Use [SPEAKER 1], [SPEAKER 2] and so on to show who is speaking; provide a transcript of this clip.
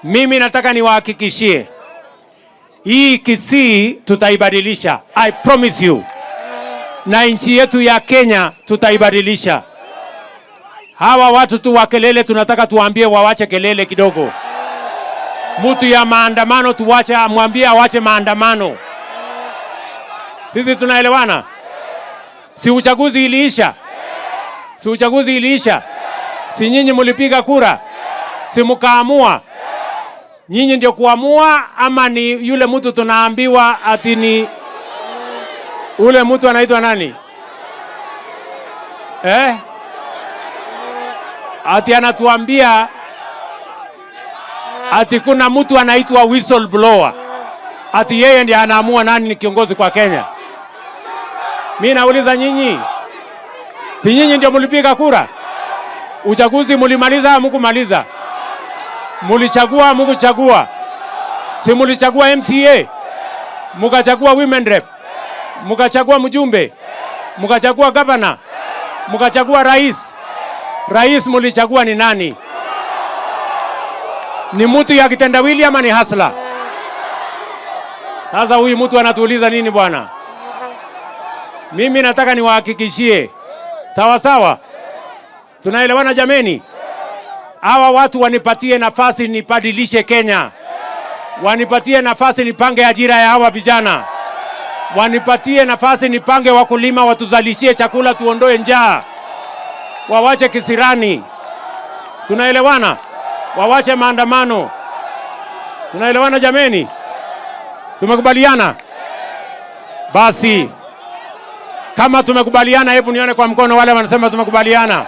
[SPEAKER 1] Mimi nataka niwahakikishie hii Kisii tutaibadilisha, I promise you, na nchi yetu ya Kenya tutaibadilisha. Hawa watu tu wa kelele, tunataka tuwaambie wawache kelele kidogo. Mtu ya maandamano tuwache, amwambie awache maandamano. Sisi tunaelewana? Si uchaguzi iliisha? Si uchaguzi iliisha? Si nyinyi mlipiga kura? Si mkaamua? Nyinyi ndio kuamua ama ni yule mtu tunaambiwa ati ni ule mtu anaitwa nani? Eh? Ati anatuambia ati kuna mtu anaitwa whistleblower, ati yeye ndiye anaamua nani ni kiongozi kwa Kenya. Mi nauliza nyinyi, si nyinyi ndio mlipiga kura? Uchaguzi mulimaliza hamkumaliza? Mulichagua hamkuchagua? Si mulichagua MCA, mukachagua women rep, mukachagua mjumbe, mukachagua governor, mukachagua rais. Rais mulichagua ni nani? Ni mtu ya kitendawili ama ni hustler? Sasa huyu mtu anatuuliza nini bwana? Mimi nataka niwahakikishie, sawa sawa, tunaelewana jameni? Hawa watu wanipatie nafasi nibadilishe Kenya, wanipatie nafasi nipange ajira ya hawa vijana, wanipatie nafasi nipange wakulima watuzalishie chakula, tuondoe njaa, wawache kisirani. Tunaelewana? Wawache maandamano. Tunaelewana jameni? Tumekubaliana? Basi kama tumekubaliana, hebu nione kwa mkono wale wanasema tumekubaliana.